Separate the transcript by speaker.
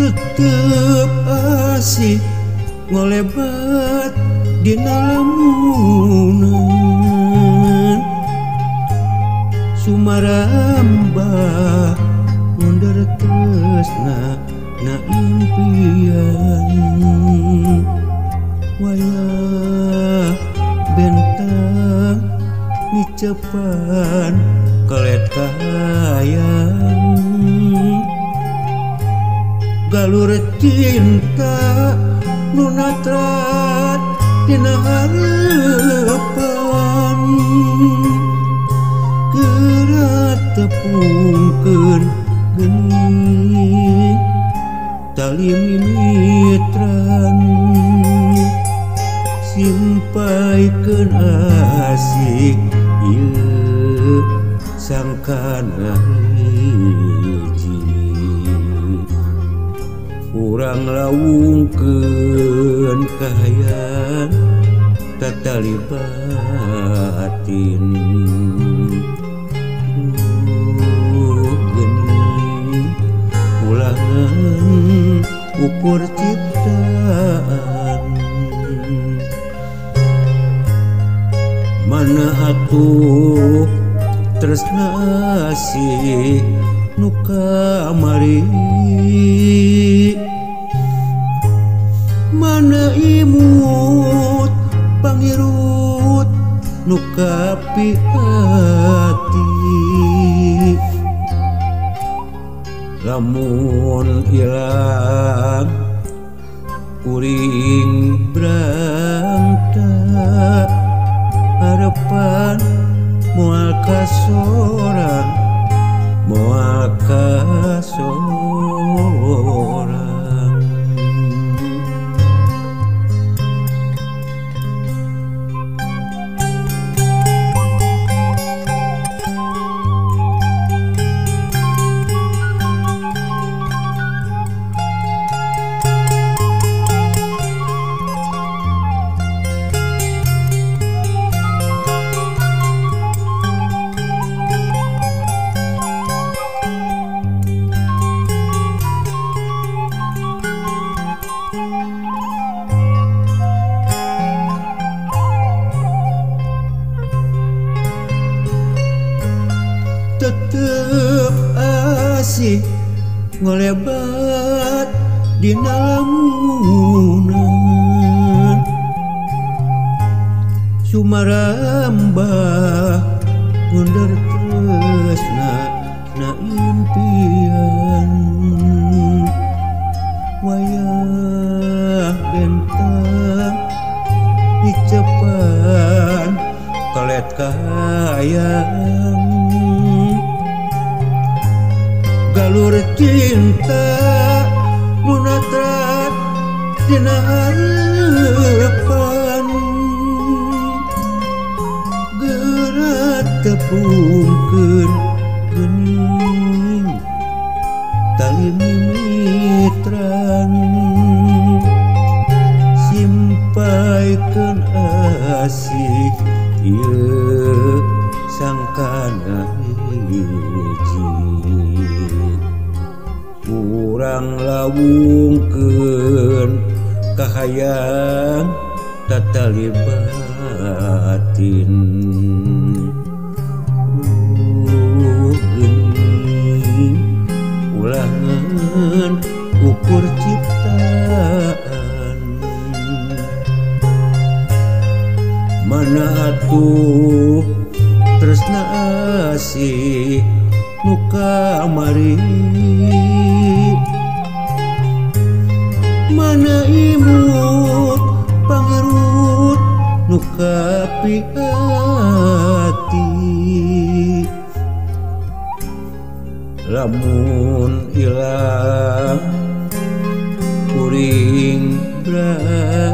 Speaker 1: Tetep asih ngolebat dina lamunan, sumaramba ngundar tresna na impian. Wayah bentang nicepan kelet kahayang, galur cinta nu natrat dina harepan, geura tepungkeun geuning tali mimitran, simpaikeun asih ieu sangkana hiji. Urang lawungkeun kahayang tatali batin. Geuning ulangan ukur ciptaan, mana atuh tresna asih nu kamari, mana imut pangirut nu kapihati. Lamun ilang kuring brangta, harepan moal kasorang, moal kasorang. Tetep asih ngolebat dina lamunan, sumaramba ngundar tresna na impian. Wayah bentang dicepan kelet kahayang, galur cinta nu natrat dina harepan, geura tepungkeun geuning tali mimitran, simpaikeun asih ieu sangkana hiji. Urang lawungkeun kahayang tatali batin. Geuning ulangan ukur ciptaan, mana atuh tresna asih nu kamari, mana imut pangirut duka pi hati lamun ilang kuring berarti.